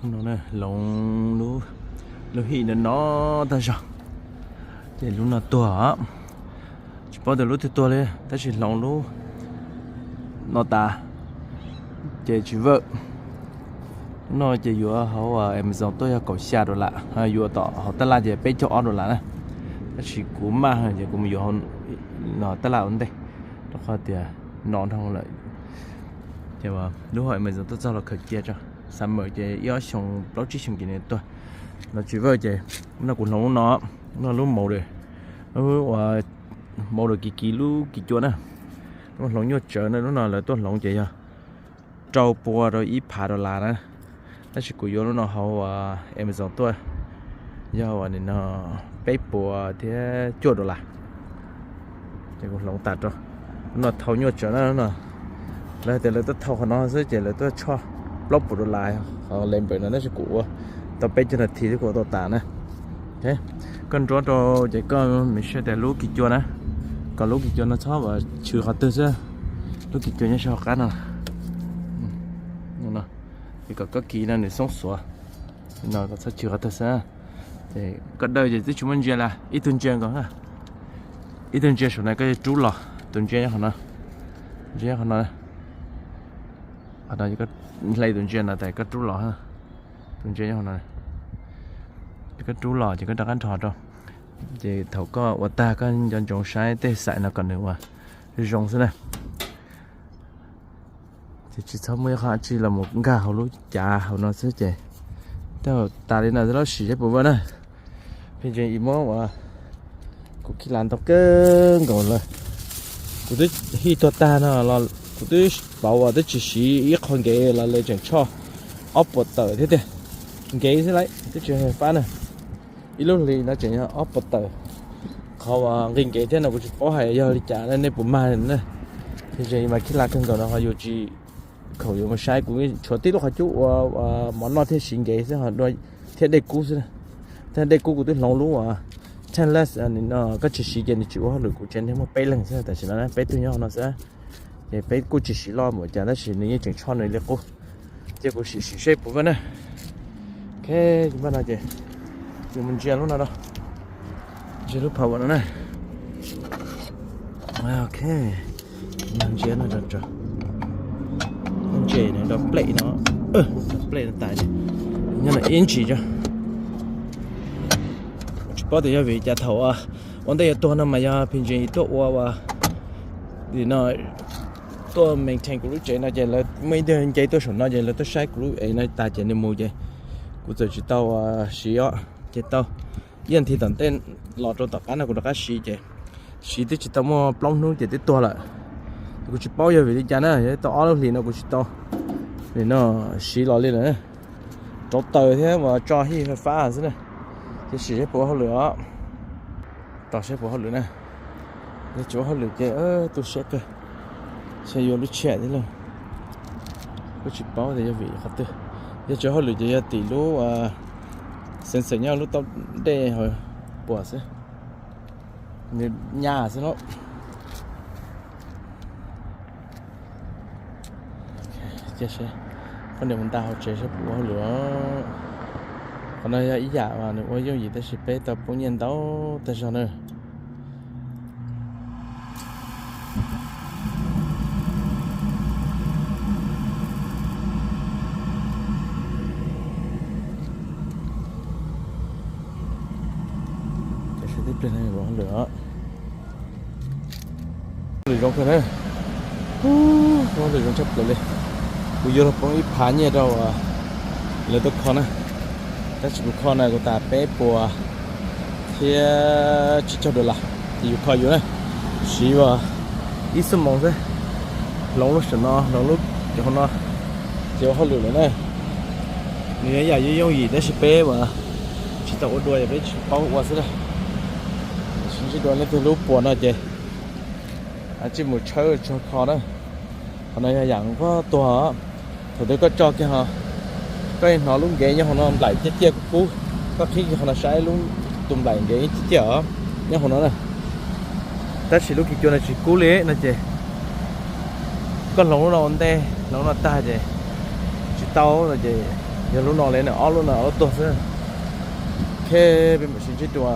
No hloov lub, lub him no no tag zog, ces lub no tuag os. Tsis paub tias lub twg tuag li, tab sis hloov lub no tas, ces tsis vawm. Lub no ces yuav hauv Amazon tuaj yog kaum xya dollar, yuav tom hauv tab laj ces peb caug ob dollar na. Tab sis kuv maj ces kuv mus yuav hauv tab laj ua ntej, rau qhov tias no dhau lawm. Ces lub hauv Amazon tuaj txog los khaws cia tso, xav mawm ces ib ob xyoo plaub tsib xyoo ces nws tuag. No tsis vawm ces no kuv hloov lub no, no lub model, lub uas model kiv kiv lub kis cua na. Lub hloov nyuaj tsawv na, lub no lawv tuaj hloov ces yog rau pua rau ib phav dollar na. Tab sis kuv yuav lub no hauv Amazon tuaj yog uas nim no peb puas thiab cuaj dollar. Ces kuv hloov tas rau, lub no thau nyuaj tsawv na no. Lawv hais tias lawv tuaj thau qhov no xwb ces lawv tuaj tshoj plaub puas dollar, qhov labor no, tab sis kuv ua tau peb caug nas this xwb kuv ua tau tas na. Koj nruab rau ces koj mam saib tias lub kis cua na, kom lub kis cua no txhob chwv qhov twg xwb. Lub kis cua nyob sab hauv qab no, es kom koj kis no nws xoob xuav, no kom txhob chwv qhov twg xwb. Ces koj dawj ces twb tsis muaj ntsia lawm, ib tug ntsia nkaus, ib tug ntsia saum no koj rub los, tus ntsia nyob qhov no, ntsia qhov no, qhov no hle tus ntsia no tas koj rub los, tus ntsia nyob qhov no, ces koj rub los ces koj rov qab nrho rau. Ces thaum koj ua tag koj nco ntsoov saib tej xais no kom nws ua zoo xwb na. Ces tsis txhob muaj ib qho dab tsi los mus nkag hauv lub cav hauv no xwb ces. Tej zaum tas li no xwb los sim seb puas vawm na. Pheej tseem ib muab uas kuv khij lav ntau kawg nkaus lawm. Kuv twb hij tuag tag no los kuv twb pauv uas twb tsis siv ib qho nkev los lawv tseem tshoj ob puas tawm thiab tiag. Nkev xwb lauj, twb tsis fab na. Ib lub hlis no tseem yog ob puas tawm. Qhov uas nqi nkev thiab no kuv tsis paub hais yog li cas nej puas mag na. Pheej tseem mas khij lav kawg nkaus no ho yus tsis khoom yuav mus saib, kuv tshuav tib lub qhov cub ua mov noj thiab siv nkev xwb ho dua thiab dej kub xwb. Thiab dej kub kuv twb hloov lub uas tabless no, koj tsis siv ces nws tsis ua hauj lwm, kuv tsev neeg muaj peb leeg xwb, tam sim no peb tug nyob hauv no xwb. Ces peb kuj tsis siv loj npaum cas tab sis nws yeej tseem tshoj nws li qub. Ces kuv sim sim seb puas vawm na. Ok, npaj no ces yus mus ntsia lub no rau, ntsia lub power no na. Ok, ntsia no rau, ntsia no rau plate no, rau plate no tas, nyob no ib ntsis tso. Tsis paub tias yog vim cas thaum ua ntej yuav tuag no mas yog P G tuaj ua ua no, tuaj maintain kuv lub tsev no ces lawv muaj ib tug nce tuaj saum no ces lawv tuaj saib kuv lub ev no tas ces nws mus ces kuv txawm tsis tau siv os. Ces tau ib as thiv tom ntej los rau tom qab no kuv rov qab siv ces siv twb tsis tau muaj plaub hnub ces twb tuag lawm. Kuv tsis paub yog vim li cas na, yog tau ob lub hlis no kuv tsis tau li no siv los li lawm. Rauv taws thiab uas tso hij fab xwb na. Ces sim seb puas ua hauj lwm os. Tos seb puas hauj lwm na. Yog tsis ua hauj lwm ces tu siab kawg, ces yuav lub tshiab thiab lauj. Kuj tsis paub tias yog vim qhov twg. Yog tsis ua hauj lwm ces yog tim lub sensor nyob lub tau dej puas xwb, nws nyab xwb lauj. Cia seb, poj niam mus nta hauv tsev seb puas ua hauj lwm. Qhov no yog ib yam uas nws ua yooj yim tab sis peb tau poob nyiaj ntau tag zog na. Ua hauj lwm zoo kawg na. Ua hauj lwm zoo tshaj plaws li. Kuv yuav los poob ib phav nyiaj rau lawv tuaj kho na. Tab sis kuv kho na kuv tas peb puas thiab tsib caug dollar, ces yus kho yus na. Siv uas ib xuab moos xwb, hloov lub sam no, hloov lub cov hauv no, ces ua hauj lwm lawm na. Nws yog ib yam yooj yim tab sis peb uas tsis tau ua dua ces peb tsis paub ua xwb na. Sib ntsib dua leej twg lub puas no ces tsij mus tshawb tso kho na. Qhov no yog yam nquag tuag. Thaum twg koj tso kiag ho, koj hnov lub nkev nyob hauv no nplaim ciaj ciaj kub kub, koj qhib kiag qhov no saib lub, tus nplaim nkev ciaj ciaj os, nyob hauv no na. Tab sis lub kis cua no tsis kub li no ces koj hloov lub no ua ntej, hloov no tag ces tsis tau no ces Yog lub no li na, ob lub no ob lub tuag xwb. Ok, peb mam sib ntsib dua.